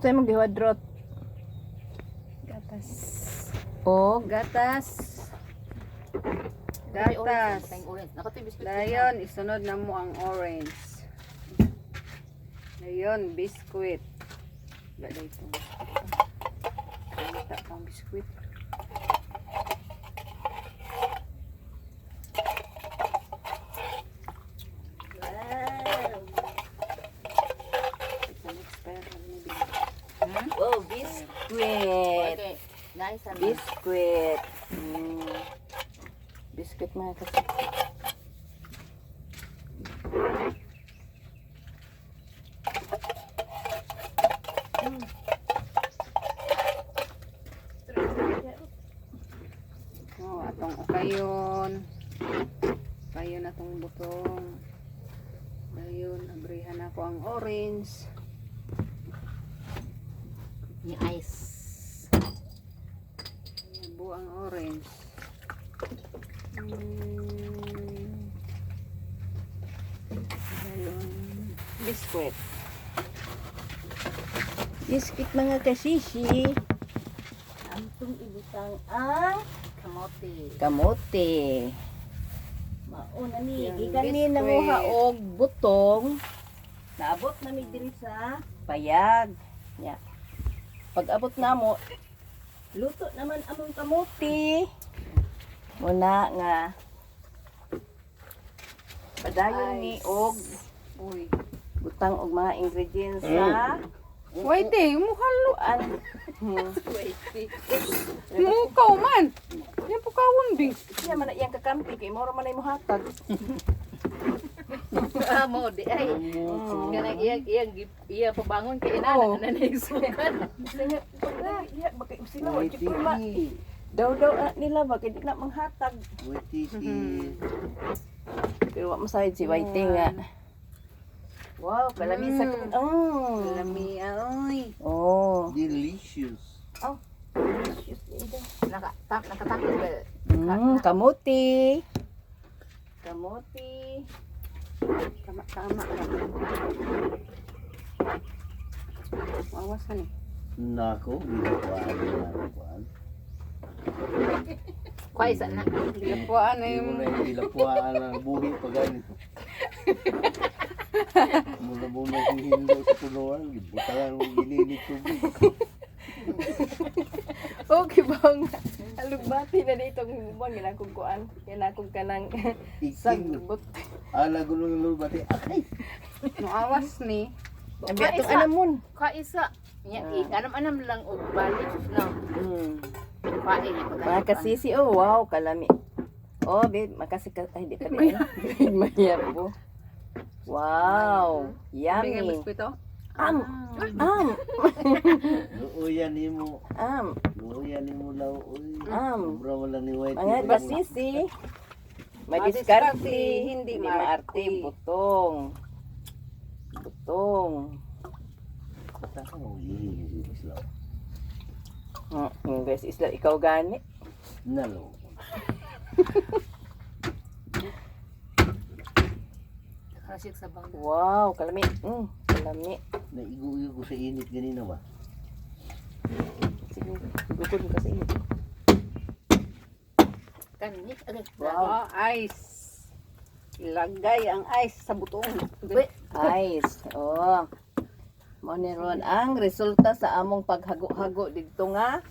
Sa imong gihuadrot? Gatas. Og Gatas. Gatas. Dayon, isunod na mo ang orange. Dayon, biscuit. Wala ito. Kita pang biscuit. Wow. Expire na ni Oh, biscuit. Okay. Nice and Biscuit. Biscuit, mga kasi. Oh, atong ukayon. Ukayon atong butong. Dayon, abrihan ako ang orange. Ni ice. Ayan, ang orange. Dayon, biscuit. Biscuit, mga kasisi. Antong ibutang ang Kamote. Kamote. Mauna ni, Yan, gikan ni biscuit. nanguha og butong. Naabot na mi diri sa payag. Nya. Pag abot namo, luto naman among kamote. Muna nga padayon ni Ice. og Uy. butang og mga ingredients sa Wait eh, mukhang kuan. Mukaw man. Yan pukawon bi. Siya man na iyang kakampi kay moro man ay mohatag. Ah, mo di ay. Kanang iyang iyang iya pabangon kay ina Oo. na na isukan. Sige, pag iya baka sila wa jud ko ma. Daw daw ah, nila ba kay di na manghatag. Waititi. Pero wa masayod si Whiting nga. Wow, kalami sa Oh. Lami ay. Oh. Delicious. Delicious ito. Naka tap nakatakot ba? Kamuti. Kamuti. Tama tama ka. Wawasan eh. Nako, gilapuan na kuan. Kuha isa na. Gilapuan na Hindi yung mo na yung gilapuan ang buhi pa ganito. Muna mo na hihilo sa punuan, gibutangan mo gininit tubig. Okay bang alugbati na dito ang buwan ginakong kuan. Ginakong kanang Iking, sagbot. ala gulong lubati, akay! No awas ni. Abi atong anamon. Kuha isa. Nya anam-anam lang og balik no. Kuha niya pag Mga kasisi, oh wow, kalami. Oh, babe, makasika, ay, di pa di. Mayabo. Wow, Bigay yummy. biskuit oh. Am, am, Luuyan nimo, am, luuyan nimo law, uy. Am. Sobra wala ni Whitey. Mga kasisi, madiskarte, Madiskarte, hindi hindi maarte, maarte. Butong. Butong. Pataka mo, hihilo sila. Guys, isla ikaw gani. Nalo. Kasik sa bang. Wow, kalami. Kalami. Naigo-igo sa init ganina ba? Sige, bukod mo kasi init. Kanit agad. Wow. Oh, ice. Ilagay ang ice sa butong. Wait. Ice. Oh. Mao ni ron ang resulta sa among paghago-hago didto nga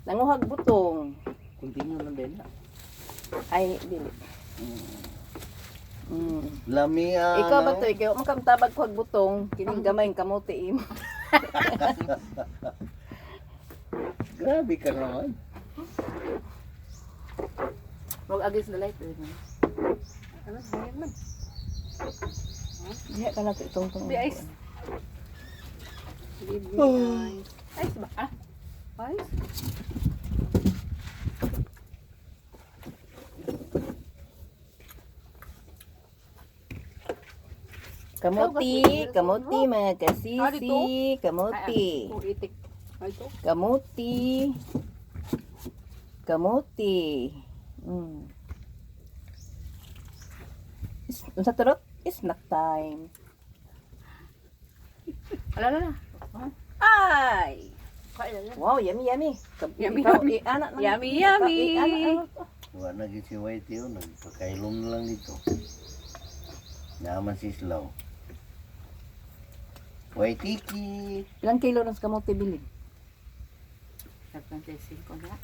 nanguhag butong. Continue lang din na. Ay, dili. Lami ah. Ikaw ba to? Ikaw mo kamtabag ko butong kining gamay ang kamote imo. Grabe ka naman. Wag agis na light. Ano, hayag man. Diha ka na to itong tong. Di ice. Give me ice. Ice ba? Ah? Ice? Kamote, kamote mga Ah, dito? kasisi, kamote. Oh, itik. Ay, ito. Kamote. Kamote. Unsa turot? Snack time. Ala la. Ah! Wow, yummy yummy. Yummy, Ikaw, yummy. i-ana lang. Yummy, yummy. Ikaw, i-ana lang. Wala na gid si Whitey oh, nagpakailom na lang dito. Naman si Slaw. Whitey ki. Ilang kilo ng kamote bilin? Nagpantasing ko na.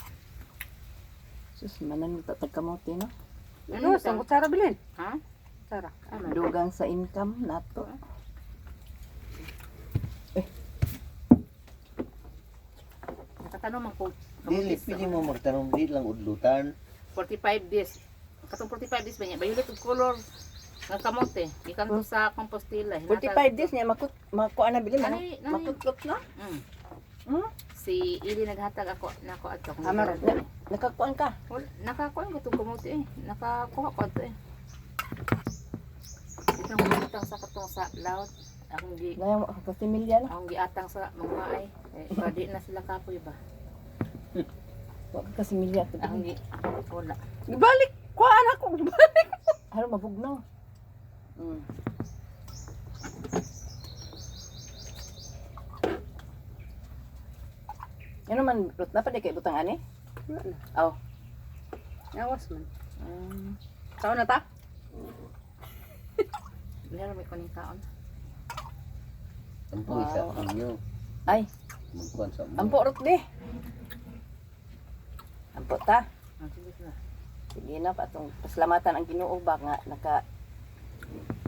Sus, manan tatag kamote, no? Ano, sa kutsara bilin? Ha? Kutsara. Ano? Dugang sa income nato. Nakatanong man ko. Dili, pwede mo magtanong di lang udlutan. 45 days. Katong 45 days ba niya? Violet og color ng kamote. Gikan to sa Compostela. 45 days niya makut makuha na bilin, Nani- nani- makutkot na. Mm. Si Ili naghatag ako nako adto. Amaro. Na, nakakuan ka. Wala, nakakuha ko itong kamote eh. Nakakuha ko ito eh. Ito ang atang sa katong sa laot. Akong gi Ngayon kasimilya na. akong giatang sa mga ay. Eh, pwede na sila kapoy ba? Wa ka kasimilya to. Akong gi wala. Ibalik! Kuhaan ako! Ibalik! Haro mabugnaw. Mm. Ano man, Ruth, na pa di kay butang ani? Wala na. Aw. Awas man. Mm. Sao na ta? Meron may kuning kaon. Ampo isa Wow. inyo. Ay, Magkuan sa mo. ampo Ruth di. Ampo ta. Ah, sige sila. Sige na pa atong pasalamatan ang Ginoo ba nga naka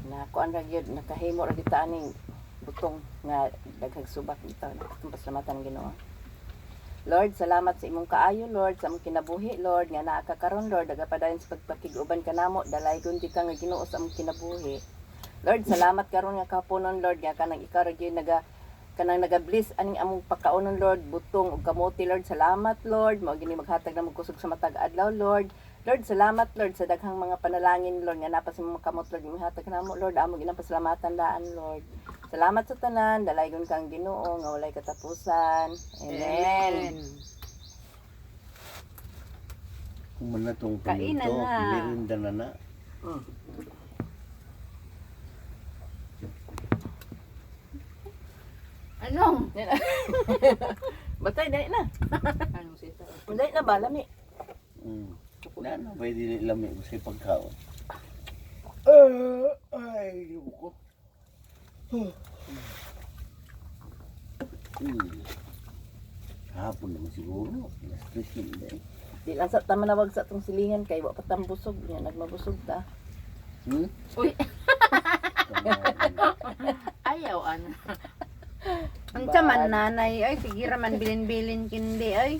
na kuan ra gyud nakahimo ra gyud ta aning butong nga daghang subak bitaw na atong pasalamatan ang Ginoo. Lord, salamat sa imong kaayo, Lord, sa among kinabuhi, Lord, nga naa ka karon, Lord, nagapadayon sa pagpakig-uban kanamo, dalaygon di ka nga Ginoo sa among kinabuhi. Lord, salamat karon nga kaponon, Lord, nga kanang ikaw ra gyud naga kanang naga-bless aning among pagkaonon, Lord, butong ug kamote, Lord. Salamat, Lord. Mao gini maghatag na kusog sa matag adlaw, Lord. Lord, salamat, Lord, sa daghang mga panalangin, Lord, nga napa sa mga kamot, Lord, hatag namo, Lord, amo ginang pasalamatan daan, Lord. Salamat sa tanan, dalaygon kang Ginoo nga walay katapusan. Amen. Kung man na tong Kainan paminto, na. merinda na na. Anong? Batay dali na. Anong sita? Dali na ba lami? Mm. Na na pwede lami ko sa pagkaon. Ay, ko. Hapon naman siguro. Alas 3 na eh. Di lang sa tamanawag sa atong silingan kay wa pa tambusog nya nagmabusog ta. Hmm? Uy, Tama. ayaw ano. Unsa man nanay ay sige ra man bilin-bilin kindi ay.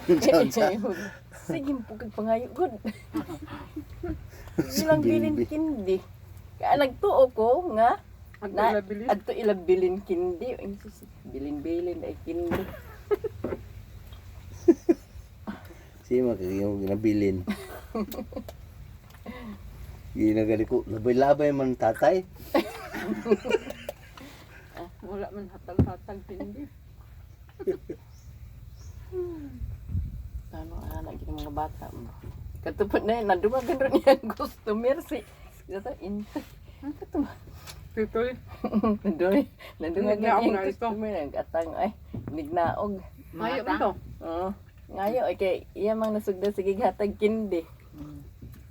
Unsa, unsa? Sige, pugag pangayo gud. Sige lang bilin kindi. Kaya nagtuo ko nga na adto ilang bilin kindi. Ay, sus, bilin-bilin ay kindi. Siya makakiyong ginabilin. Ginagali ko, labay-labay man tatay. Wala man hatag-hatag kindi. Ano anak gid mga bata mo. Katupod na yun, nadumagan rin niya ang customer si Ito, inte. Kato ba? Tutoy. Nadumagan Nignaog niya ang na ito. customer. Ang atang ay, nignaog. Mayo man to. Oo. Ngayo, okay. Iya mang nasugda sige hatag kindi.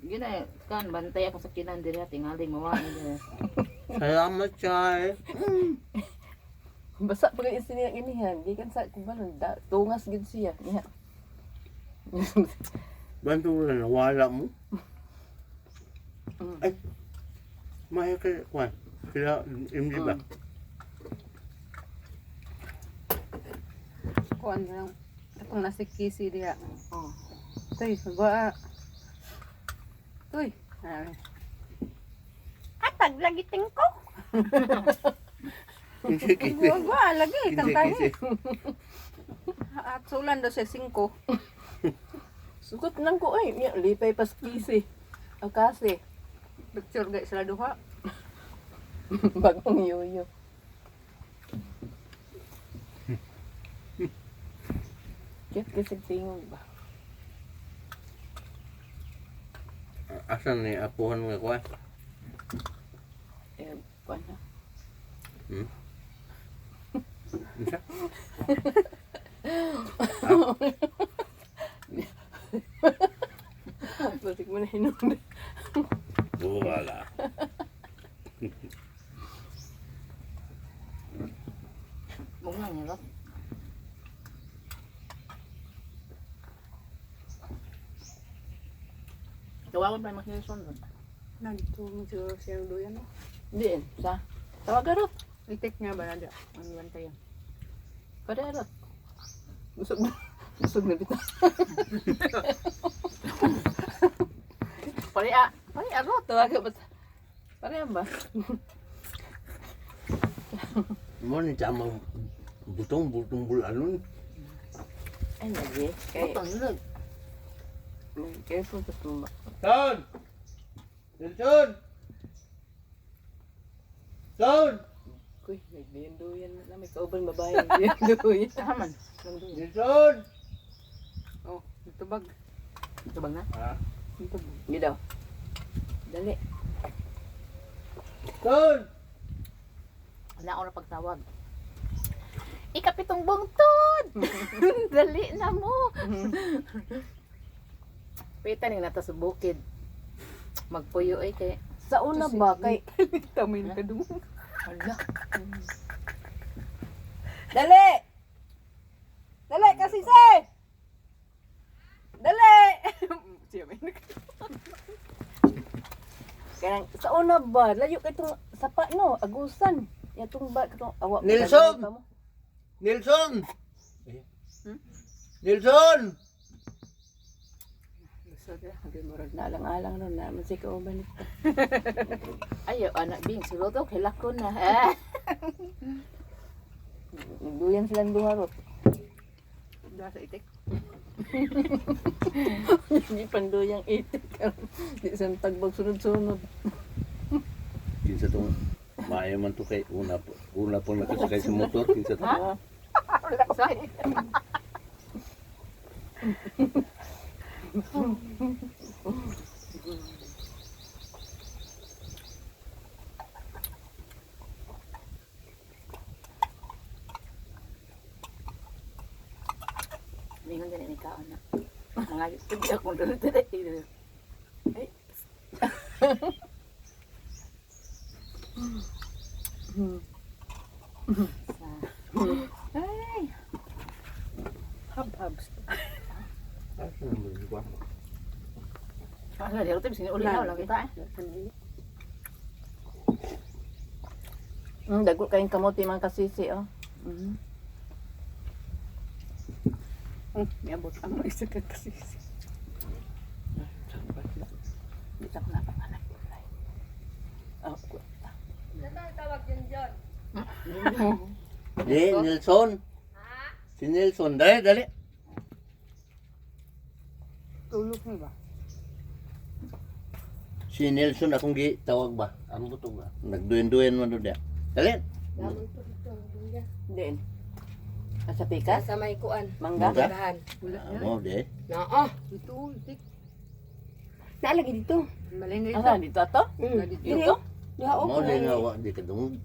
Yun na, kan bantay ako sa kinan diri tingali mawa ni. Salamat, Char. Basa pa kayo siniya inihan. Gikan sa kubalon, da, tungas gid siya. Niya. Banto na nawala mo. Mm. Ay, maya kay Juan. Sila, MD ba? Kuan lang. Katong nasi kisi diha. Oh. Tuy, gwa. Tuy. Ay. Atag lagi tingko. Hindi kisi. Gwa gwa lagi Hindi kantahe. kisi. At sulan daw siya singko. Sukot lang ko ay. Niya, lipay pas kisi. Ang kasi. Picture gay sila duha. Bagong yoyo. Cute kasi tingog ba? Asan ni apuhan nga Juan? Eh, kuan na. Unsa? Basig mo na hinungdan. Wala. Mugna ni Rot. Tawagan pa yung mga Nelson ron. Nandito mo siguro siya duyan no. Diin, sa? Tawagan Rot. Itik nga ba na Ang bantayan. Pare Rot. Busog na. Busog na bitaw. Pare pare Rot. Tawagan ba? Pare ba? Mo ni tamang butong butong bulanon. Ay, lagi. Kay, Butong yun. careful ka tumba. Son! Nelson! Son! Kuy, nagduyan-duyan na. May kauban babae. Nagduyan-duyan. Saan man? Nelson! Oh, tubag. Ito ba na? Ha? Tubag. Hindi daw. Dali. Son! Wala ako na pagtawag. Ikapitong bungtod! Dali na mo! Pita ning nata sa bukid. Magpuyo ay kay. Sa una ba, kay... Tamin ka dun. Hala. Dali! Dali, kasi se! Dali! Siya may Kaya sa una ba, layo kay itong sapa no, agusan. Yatong ba, katong awa. Nelson! Pa mo. Nelson! Nelson! Lusod ra, hindi mo rin. Naalang-alang ron na, man si kauban nito. Ayaw, anak bing, sulod okay lako na. Eh. Nagduyan silang duha rot. Dahil sa itik. Hindi panduyang itik. Di sa tagbag sunod-sunod. Kinsa tong maayo man to kay una po una po nakasakay sa motor kinsa to. Ha? Sorry. Mingon din ni kaon na. Mga hindi akong dulot dili. Ay. Ay, Hab-habs. Asa naman yung kwan? Ano dito tayo uli na lang kita eh. Dago kayong kamote mga kasisi, oh. Mm. Miabot ang mga isa ka kasisi. Dito ako napanganak. Oh, Di, Nelson. Si Nelson, dali, dali. Tulog mo ba? Si Nelson akong gitawag ba? Ang butong ba? Nagduyen-duyen man doon dia. Dali. Din. Sa pikas? Sa may kuan. Mangga? Mangga? Dahan. Wala Ah, mo di. Naa. Dito, itik. Naalagi dito. Malay na Asa, dito ato? Mm. Dito? Diha o. Mo di nga wa di kadungog.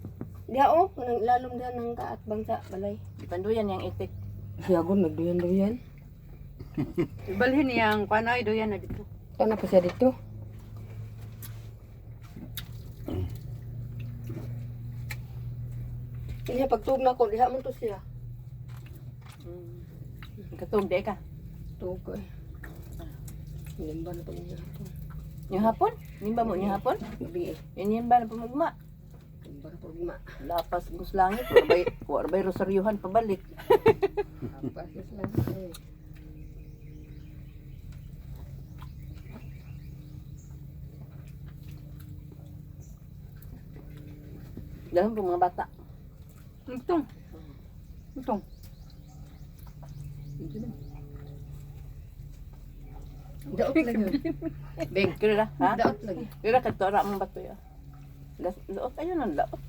Diha o. Nang lalom diha ng kaat bangsa balay. Panduyan yung itik. Siyagon nagduyan-duyan. Ibalhin niya ang kuan ay duyan na dito. Kana pa siya dito. Diha pagtug na ko diha man to siya. Katug, di ka. Tug ko eh. Nimba na to niya. Yung hapon? Nimba mo yung hapon? Gabi eh. Yun yun ba na pamugma? Nimba na pugma. Lapas gus langit, warbay rosaryuhan pabalik. Pasis lang. Eh. Dahil po mga bata. Itong. Itong. Daot lagi. Beng, kira ha? Daot lagi. Kira kadto ra mong bato ya. Laot ayun ang laot.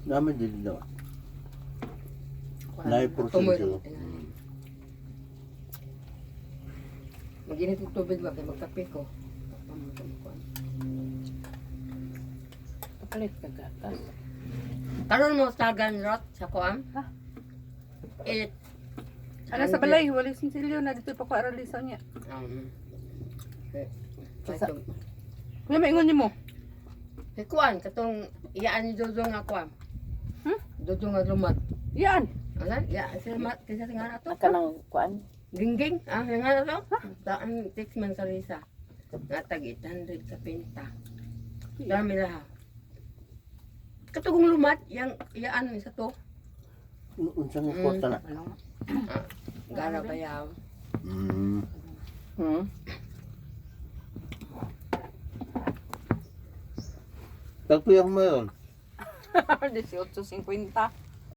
Naman dili na. 9% Tumoy. sila. Mag-init og tubig ba kay magkape ko. Mo Kapalit ka gatas. Karon mo tagan rot sa kuam? Ha? Eight. Ana sa balay, wala sinsilyo na dito pa ko aralisaw niya. Sa Kuya, maingon nimo. Si kuan katong iyaan ni Dodo nga kuan. Hmm? Dodo nga lumad. Yan. Ano? Ya, sila mat kinsa nga ato? Kanang kuan. Gingging, ah, nga ato? Taan text man sa Lisa. Natag 800 sa pinta. Dami laha. Katugong lumat, yang iyaan sa to. Unsa nga kwarta na? Ah, gara bayaw. Tagpiyang mo yun. 18.50.